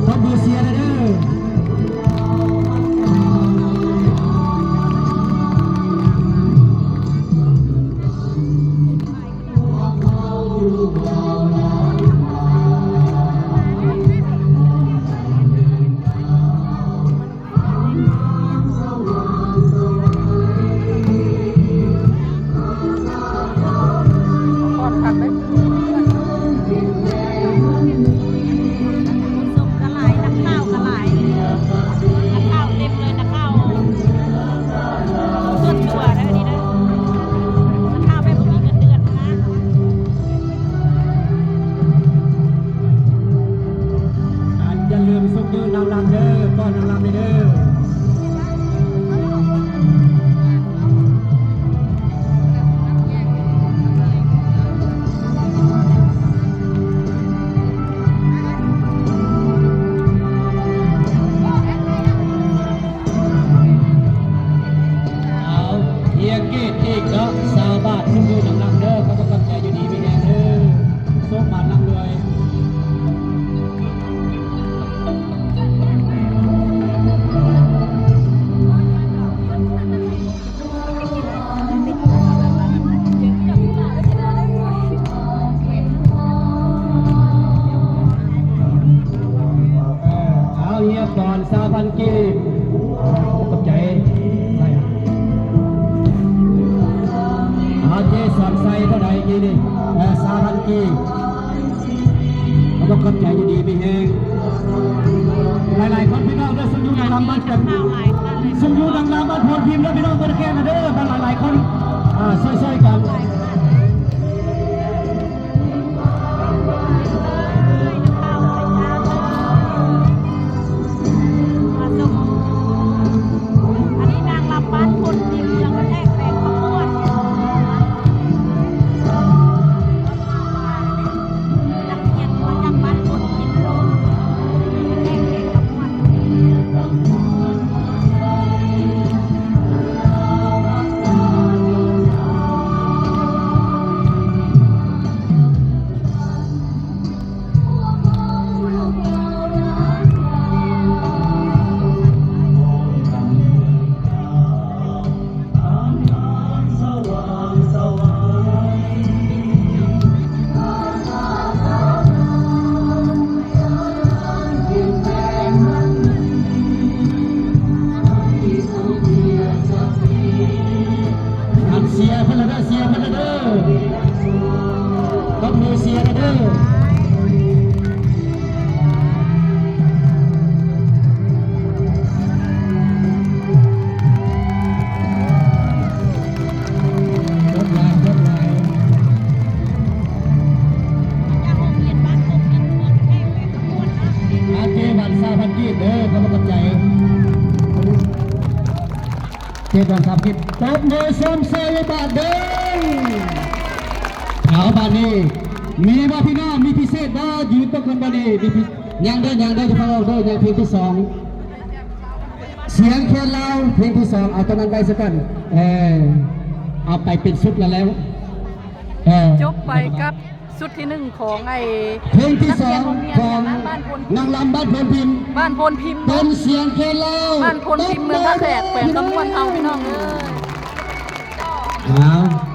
ຕົບມືເຊຍແດ່ເດີ. ຄົນກໍຫຼາຍ ນັກຂ່າວກໍຫຼາຍ ນັກຂ່າວເຕັມເລີຍ ນັກຂ່າວສ່ວນຕົວເດີ ອັນນີ້ເດີ ນັກຂ່າວແບບບໍ່ມີເງິນເດືອນນະ. ອັນຢ່າລືມຊຸກຍູ້ນາງລຳເດີ ປ້ອນນາງລຳເດີ. ເອົາ ເຮຍເກດອີກເນາະ ຊາວບາດ ຊຸກຍູ້ນາງລຳເດີ ຂອບໃຈ ຢູ່ດີມີແຮງເດີ ໂຊກໝານລ່ຳລວຍ. ເອົາ ຮຽບກ່ອນ ຊາວພັນກີບ ຂອບໃຈ. ເອົາ ເຈສອນໄຊເທົ່າໃດກີ້ນີ້? ເອີ ຊາວພັນກີບ. ຂອບໃຈ ຢູ່ດີມີແຮງ. ຫຼາຍໆຄົນພີ່ນ້ອງເດີ ຊຸກຢູ່ນາງລຳບ້ານ ຊຸກຢູ່ນາງລຳບ້ານໂພນພິມເດີພີ່ນ້ອງ ບໍ່ໄດ້ແກ້ງເດີ ຫຼາຍໆຄົນ ເອີ ຊ່ອຍໆກັນ. ອັນນີ້ນາງລຳບ້ານໂພນພິມ ເມືອງກະແທກແປງປະກວດ. ນັກຮຽນມາຈາກບ້ານໂພນພິມ ແລະ ເດັກຂະບວນ. ອັນເຊຍເພິ່ນລະເດີ ເຊຍເພິ່ນລະເດີ ຕົບມືເຊຍລະເດີ. ຈົບຫຼາຍ ຈົບຫຼາຍ. ອາເຈວັນ ຊາວພັນກີບເດີ ຂອບໃຈ ເຈວັນ ຊາວພັນກີບ ຕົບມືຊົມເຊີຍບາດເດີ. ເອົາ ບາດນີ້ມີບໍ່ພີ່ນ້ອງ ມີພິເສດບໍ່? ຢືນຕົກກັນບາດນີ້ ມີພິ ຍັງເດີ ຍັງເດີ ຢ່າຟ້າວອອກເດີ ຍັງເພງທີສອງ. ສຽງແຄນລາວ ເພງທີສອງ ເອົາຕົວນັ້ນໄວ້ຊະກ່ອນ ເອີ ເອົາໄປເປັນຊຸດລະແລ້ວ ເອີ ຈົບໄປກັບຊຸດທີໜຶ່ງຂອງໄອ້ ເພງທີສອງ ຂອງນາງລຳບ້ານໂພນພິມ ບ້ານໂພນພິມ ເປັນສຽງແຄນລາວ ບ້ານໂພນພິມ ເມືອງທ່າແຂກ ແຂວງຄຳມ່ວນເຮົາ ພີ່ນ້ອງເອີຍ ເອົາ